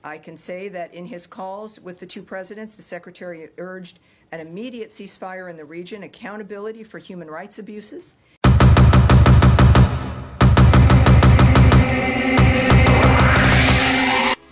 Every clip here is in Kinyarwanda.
I can say that in his calls with the two presidents, the Secretary urged an immediate ceasefire in the region, accountability for human rights abuses.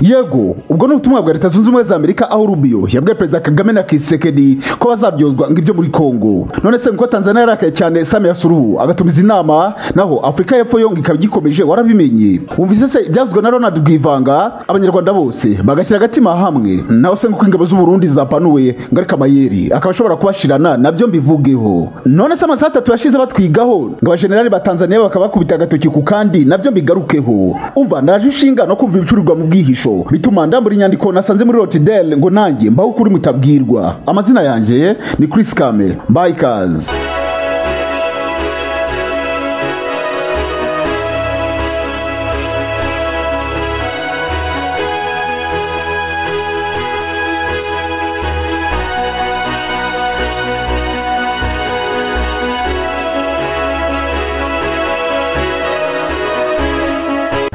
Yego, ubwo ni ubutumwa bwa Leta Zunze Ubumwe za Amerika aho Rubio yabwiye Perezida Kagame na Tshisekedi ko bazaryozwa ngo ibyo muri Kongo. None se ngo Tanzania yarakaye cyane Samia Suluhu agatumiza inama, naho Afurika y'Epfo yo ngo ikaba igikomeje, warabimenye. Wumvise se ibyavuzwe na Ronald Rwivanga, abanyarwanda bose bagashyira agatima hamwe. Naho se ngo ingabo z'u Burundi zapanuwe ngo ariko amayeri akaba ashobora kubashirana, nabyo mbivugeho. None se amasaha atatu yashize batwigaho ngo abajenerali ba Tanzania bakabakubita agatoki ku kandi, nabyo mbigarukeho. Umva naje ushinga no kumva ibicurirwa mu bwihisho bituma ndambura inyandiko nasanze muri Rotidel ngo nanjye mbaho kuri mutabwirwa. Amazina yanjye ni Chris Kame. Bikers.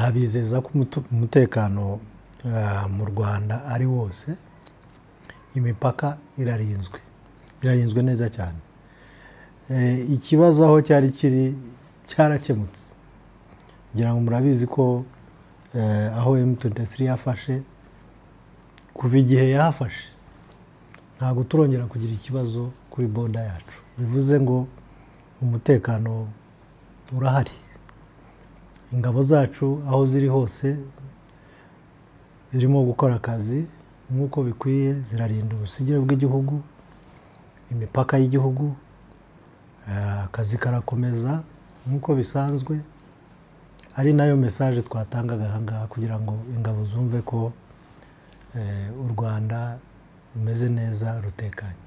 Abizeza ko umutekano mu Rwanda ari wose, imipaka irarinzwe, irarinzwe neza cyane. Ikibazo aho cyari kiri cyarakemutse, ngira ngo murabizi ko aho M23 yafashe, kuva igihe yafashe ntabwo turongera kugira ikibazo kuri border yacu, bivuze ngo umutekano urahari. Ingabo zacu aho ziri hose zirimo gukora akazi nk'uko bikwiye, zirarinda ubusigire bw'igihugu, imipaka y'igihugu, akazi karakomeza nk'uko bisanzwe. Ari nayo message twatangaga aha ngaha kugira ngo ingabo zumve ko u Rwanda rumeze neza, rutekanye.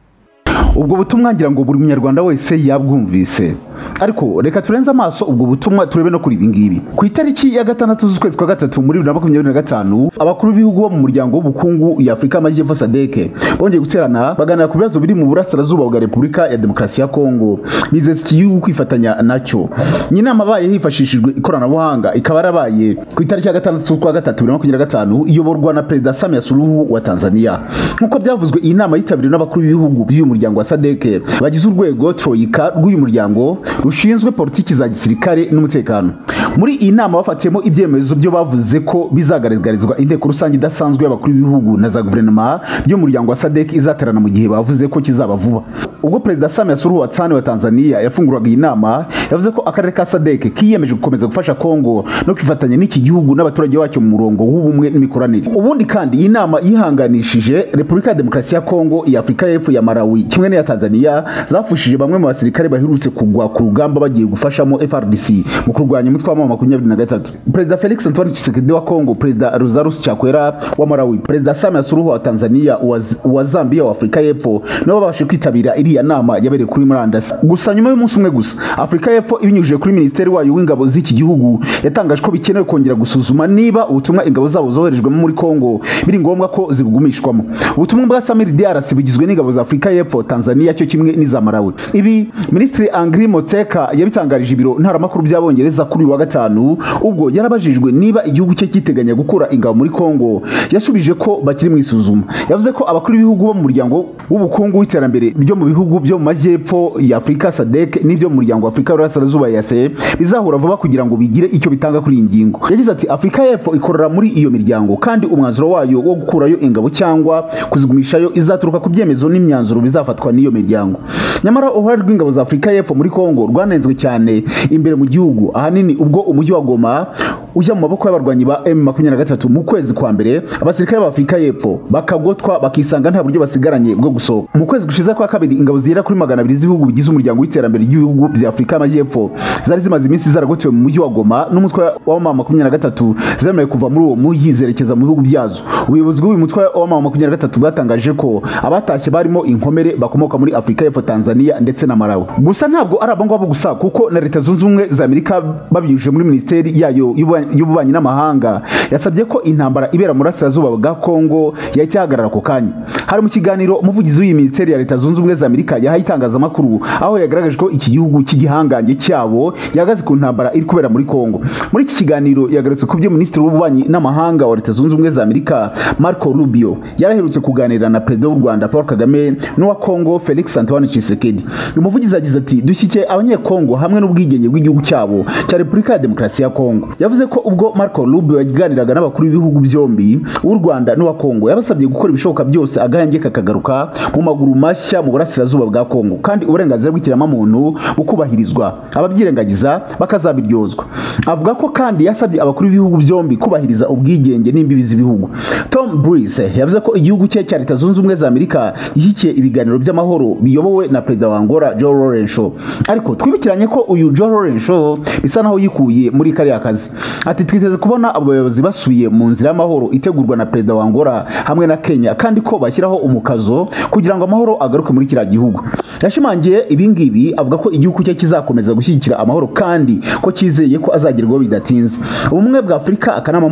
Ubwo butumwa ngira ngo buri munyarwanda wese yabwumvise, ariko reka turenze amaso ubwo butumwa turebe no kuri ibi ngibi. Ku itariki ya 6 z'ukwezi kwa 3 muri 2025, abakuru b'ibihugu bo mu muryango w'ubukungu ya Afurika y'Amajyepfo SADC bongeye guterana baganira ku bibazo biri mu burasirazuba bwa Repubulika ya Demokarasi ya Kongo, bizeza iki gihugu kwifatanya nacyo. Inama yabaye hifashishijwe ikoranabuhanga, ikaba yarabaye ku itariki ya 6 z'ukwa 3 2025, iyoborwa na Perezida Samia Suluhu wa Tanzania. Nk'uko byavuzwe, iyi nama yitabiriwe n'abakuru b'ibihugu by'uyu muryango wa SADC bagize urwego troika rw'uyu muryango rushinzwe politiki za gisirikare n'umutekano. Muri iyi nama bafatiyemo ibyemezo byo bavuze ko bizagaragarizwa inteko rusange idasanzwe y'abakuru b'ibihugu na za guverinoma by'umuryango wa SADC izaterana mu gihe bavuze ko kizaba vuba. Ubwo Perezida Samia Suluhu Hassan wa Tanzania yafunguraga iyi nama, yavuze ko akarere ka SADC kiyemeje gukomeza gufasha Kongo no kwifatanya n'iki gihugu n'abaturage bacyo mu murongo w'ubumwe n'imikoranire. Ubundi kandi iyi nama yihanganishije Repubulika ya Demokarasi ya Kongo, ya Afurika y'Epfo, ya Malawi kimwe n'iya Tanzania zafushije bamwe mu basirikare baherutse kugwa ku rugamba bagiye gufashamo FARDC mu kurwanya umutwe wa M23. Perezida Felix Antoine Tshisekedi wa Kongo, Perezida Lazarus Chakwera wa Malawi, Perezida Samia Suluhu wa Tanzania, wa Zambia, wa Afurika y'Epfo nabo babashe kwitabira iriya nama yabereye kuri murandasi. Gusa nyuma y'umunsi umwe gusa, Afurika y'Epfo ibinyujije kuri minisiteri wayo w'ingabo z'iki gihugu yatangaje ko bikenewe kongera gusuzuma niba ubutumwa ingabo zabo zoherejwemo muri Kongo biri ngombwa ko zibugumishwamo. Ubutumwa bwa Samir DRC bugizwe n'ingabo za Afurika y'Epfo, Tanzania cyo kimwe n'iza Malawi. Ibi Minisitiri Angri Moteka yabitangarije ibiro ntaramakuru by'Abongereza kuri uyu wa gatanu, ubwo yarabajijwe niba igihugu cye kiteganya gukura ingabo muri Kongo. Yasubije ko bakiri mu isuzuma. Yavuze ko abakuru b'ibihugu bo mu muryango w'ubukungu w'iterambere byo mu bihugu byo mu majyepfo ya Afurika SADC n'ibyo mu muryango wa Afurika y'Uburasirazuba EAC bizahura vuba kugira ngo bigire icyo bitanga kuri iyi ngingo. Yagize ati Afurika y'Epfo ikorera muri iyo miryango kandi umwanzuro wayo wo gukurayo ingabo cyangwa kuzigumishayo izaturuka ku byemezo n'imyanzuro bizafatwa n'iyo miryango. Nyamara uruhare rw'ingabo za Afurika y'Epfo muri Kongo rwanenzwe cyane imbere mu gihugu, ahanini ubwo umujyi wa Goma ujya mu maboko y'abarwanyi ba M23 mu kwezi kwa mbere, abasirikare ba Afurika y'Epfo bakagotwa bakisanga nta buryo basigaranye bwo gusohoka. Mu kwezi gushize kwa kabiri, ingabo zigera kuri 200 z'ibihugu bigize umuryango w'iterambere ry'ibihugu bya Afurika y'Amajyepfo zari zimaze iminsi zaragotewe mu mujyi wa Goma n'umutwe wa M23 zemewe kuva muri uwo mujyi zerekeza mu bihugu byazo. Ubuyobozi bw'uyu mutwe wa M23 bwatangaje ko abatashye barimo inkomere bakomoka muri Afurika y'Epfo, Tanzania ndetse na Malawi. Gusa ntabwo ari abo ngabo gusa, kuko na Leta Zunze Ubumwe za Amerika babinyujije muri minisiteri yayo y'ububanyi n'amahanga yasabye ko intambara ibera mu burasirazuba bwa Kongo yahita ihagarara ako kanya. Hari mu kiganiro umuvugizi w'iyi minisiteri ya Leta Zunze Ubumwe za Amerika yahaye itangazamakuru, aho yagaragaje ko iki gihugu cy'igihangange cyabo yahagaze ku ntambara iri kubera muri Kongo. Muri iki kiganiro yagarutse ku byo minisitiri w'ububanyi n'amahanga wa Leta Zunze Ubumwe za Amerika Marco Rubio yaraherutse kuganira na perezida w'u Rwanda Paul Kagame n'uwa Kongo Felix Antoine Tshisekedi. Umuvugizi yagize ati: "Dushyigikiye abanyekongo hamwe n'ubwigenge bw'igihugu cyabo cya Repubulika ya Demokarasi ya Kongo." Yavuze ko ubwo Marco Rubio yaganiraga n'abakuru b'ibihugu byombi, uw'u Rwanda n'uwa Kongo, yabasabye gukora ibishoboka byose agahenge kakagaruka mu maguru mashya mu burasirazuba bwa Kongo, kandi uburenganzira bw'ikiremwamuntu bukubahirizwa, ababyirengagiza bakazabiryozwa. Avuga ko kandi yasabye abakuru b'ibihugu byombi kubahiriza ubwigenge n'imbibi z'ibihugu. Tom Brice yavuze ko igihugu cye cya Leta Zunze Ubumwe za Amerika gishyigikiye ibiganiro by'amahoro biyobowe na perezida wa Angola João Lourenço. Ariko twibukiranye ko uyu João Lourenço bisa naho yikuye muri kariya kazi. Ati: "Twiteze kubona abo bayobozi basubiye mu nzira y'amahoro itegurwa na perezida wa Angola hamwe na Kenya, kandi ko bashyiraho umukazo kugira ngo amahoro agaruke muri kiriya gihugu." Yashimangiye ibingibi avuga ko igihugu cye kizakomeza gushyigikira amahoro kandi ko cyizeye ko azagerwaho bidatinze. Ubumwe bwa Afurika, akanama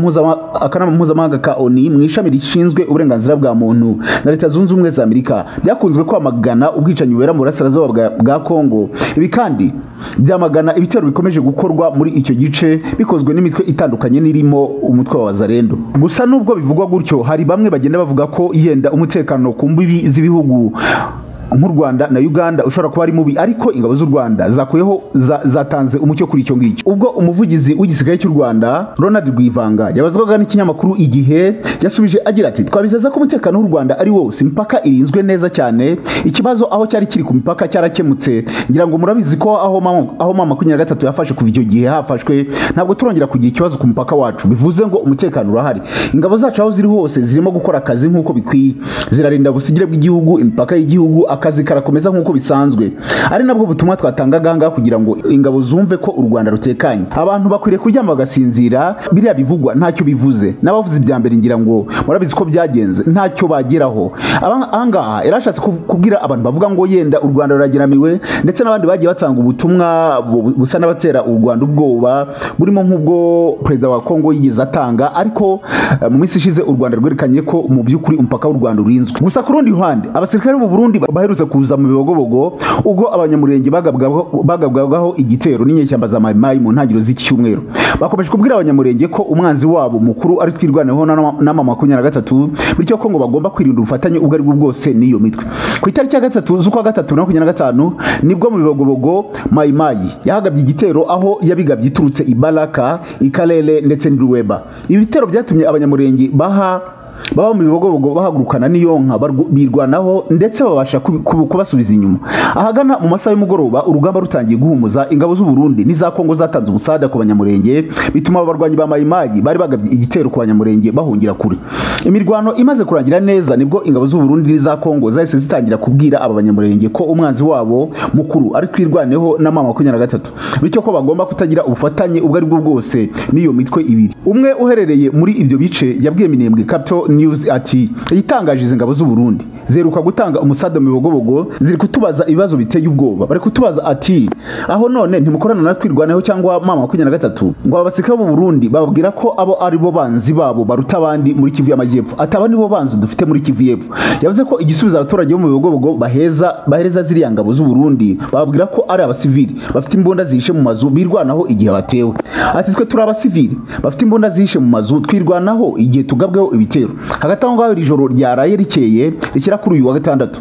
mpuzamahanga ka ONU mu ishami rishinzwe uburenganzira bwa muntu na Leta Zunze Ubumwe za Amerika byakunzwe kwamagana ubwicanyi bubera mu burasirazuba bwa Kongo. Ibi kandi byamagana ibitero bikomeje gukorwa muri icyo gice bikozwe n'imitwe itandukanye n'irimo umutwe wa Wazalendo. Gusa nubwo bivugwa gutyo, hari bamwe bagenda bavuga ko yenda umutekano ku mbibi z'ibihugu nk'u Rwanda na Uganda ushobora kuba ari mubi, ariko ingabo z'u Rwanda zakuyeho zatanze umucyo kuri icyo ngicyo. Ubwo umuvugizi w'igisirikare cy'u Rwanda Ronald Rwivanga yabazwaga n'ikinyamakuru Igihe, yasubije agira ati: "Twabizeza ko umutekano w'u Rwanda ari wose, imipaka irinzwe neza cyane, ikibazo aho cyari kiri ku mipaka cyarakemutse. Ngira ngo murabizi ko aho mama 23 yafashe, kuva icyo gihe hafashwe ntabwo turongera kugira ikibazo ku mupaka wacu, bivuze ngo umutekano urahari. Ingabo zacu aho ziri hose zirimo gukora akazi nk'uko bikwiye, zirarinda ubusigire bw'igihugu, imipaka y'igihugu, akazi karakomeza nk'uko bisanzwe." Ari nabwo butumwa twatangaga ngaha kugira ngo ingabo zumve ko u Rwanda rutekanye. Abantu bakwiriye kuryama bagasinzira, biriya bivugwa ntacyo bivuze. N'abavuze ibya mbere ngira ngo murabizi ko byagenze, ntacyo bageraho. Ahangaha yarashatse kubwira abantu bavuga ngo yenda u Rwanda rurageramiwe, ndetse n'abandi bagiye batanga ubutumwa busa n'abatera u Rwanda ubwoba, burimo nk'ubwo perezida wa Kongo yigeze atanga. Ariko mu minsi ishize u Rwanda rwerekanye ko mu by'ukuri umupaka w'u Rwanda urinzwe. Gusa ku rundi ruhande, abasirikare b'u Burundi baherutse kuza mu Bibogobogo ubwo abanyamurenge bagabwagaho igitero n'inyeshyamba za Mai-Mai mu ntangiriro z'iki cyumweru, bakomeje kubwira abanyamurenge ko umwanzi wabo mukuru ari Twirwaneho na mama 23, bityo ko ngo bagomba kwirinda ubufatanye ubwo ari bwo bwose n'iyo mitwe. Ku itariki ya 3 z'ukwa 3 2025 nibwo mu Bibogobogo Mai-Mai yahagabye igitero, aho yabigabye iturutse Ibaraka, Ikalele ndetse n'Ruweba. Ibi bitero byatumye abanyamurenge baba mu Bibogobogo bahagurukana n'iyonka birwanaho ndetse babasha kubasubiza inyuma. Ahagana mu masaha y'umugoroba urugamba rutangiye guhumuza, ingabo z'u Burundi n'iza Kongo zatanze umusada ku banyamurenge, bituma abarwanyi ba Mai-Mai bari bagabye igitero ku banyamurenge bahungira kure. Imirwano imaze kurangira neza nibwo ingabo z'u Burundi n'iza Kongo zahise zitangira kubwira aba banyamurenge ko umwanzi wabo mukuru ari Twirwaneho na mama 23, bityo ko bagomba kutagira ubufatanye ubwo ari bwo bwose n'iyo mitwe ibiri. Umwe uherereye muri ibyo bice yabwiye Minembwe Capital News ati: "Itangaje izi ngabo z'u Burundi zeruka gutanga umusada mu Bibogobogo ziri kutubaza ibibazo biteye ubwoba. Bari kutubaza ati aho none ntimukorana na Twirwaneho cyangwa mama 23?" Ngo abasirikare b'u Burundi bababwira ko abo ari bo banzi babo baruta abandi muri Kivu y'Amajyepfo, ataba nibo banzi dufite muri Kivu y'Epfo. Yavuze ko igisubizo abaturage bo mu Bibogobogo bahereza ziriya ngabo z'u Burundi, bababwira ko ari abasivili bafite imbunda zihishe mu mazu birwanaho igihe batewe. Ati: "Twe turi abasivili bafite imbunda zihishe mu mazu, twirwanaho igihe tugabweho ibitero." Hagati aho ngaho iri joro ryaraye rikeye rishyira kuri uyu wa gatandatu,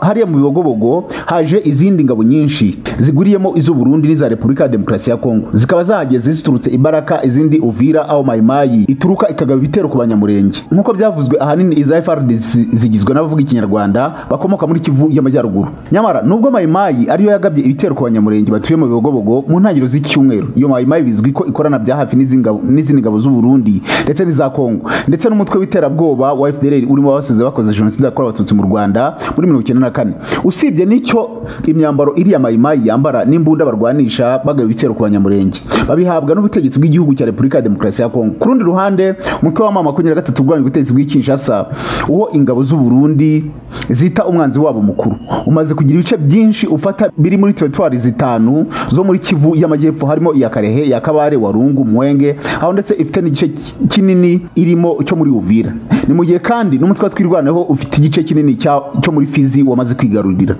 hariya mu Bibogobogo haje izindi ngabo nyinshi ziguriyemo iz'u Burundi n'iza Repubulika ya Demokarasi ya Kongo, zikaba zahageze ziturutse Ibaraka, izindi Uvira aho Mai-Mai ituruka ikagaba ibitero ku banyamurenge. Nk'uko byavuzwe, ahanini iza FARDC zigizwe n'abavuga Ikinyarwanda bakomoka muri Kivu y'Amajyaruguru. Nyamara nubwo Mai-Mai ariyo yagabye ibitero ku banyamurenge batuye mu Bibogobogo mu ntangiriro z'iki cyumweru, iyo Mai-Mai bizwi ko ikorana bya hafi n'izindi ngabo z'u Burundi ndetse n'iza Kongo ndetse n'umutwe w'iterabwoba wa FDLR urimo abasize bakoze jenoside yakorewe Abatutsi mu Rwanda muri 1994. Usibye n'icyo, imyambaro iriya Mayimayi yambara n'imbunda barwanisha bagaba ibitero ku Banyamurenge babihabwa n'ubutegetsi bw'igihugu cya Repubulika ya Demokarasi ya Kongo. Ku rundi ruhande, umutwe wa M23 urwanya ubutegetsi bw'i Kinshasa, uwo ingabo z'u Burundi zita umwanzi wabo mukuru, umaze kugira ibice byinshi ufata biri muri teritwari zitanu zo muri Kivu y'Amajyepfo, harimo iya Karehe, iya Kabare, Warungu, Mwenge, aho ndetse ifite n'igice kinini irimo cyo muri Uvira. Ni mu gihe kandi n'umutwe wa Twirwaneho ufite igice kinini cyo muri Fizi wamaze kwigarurira.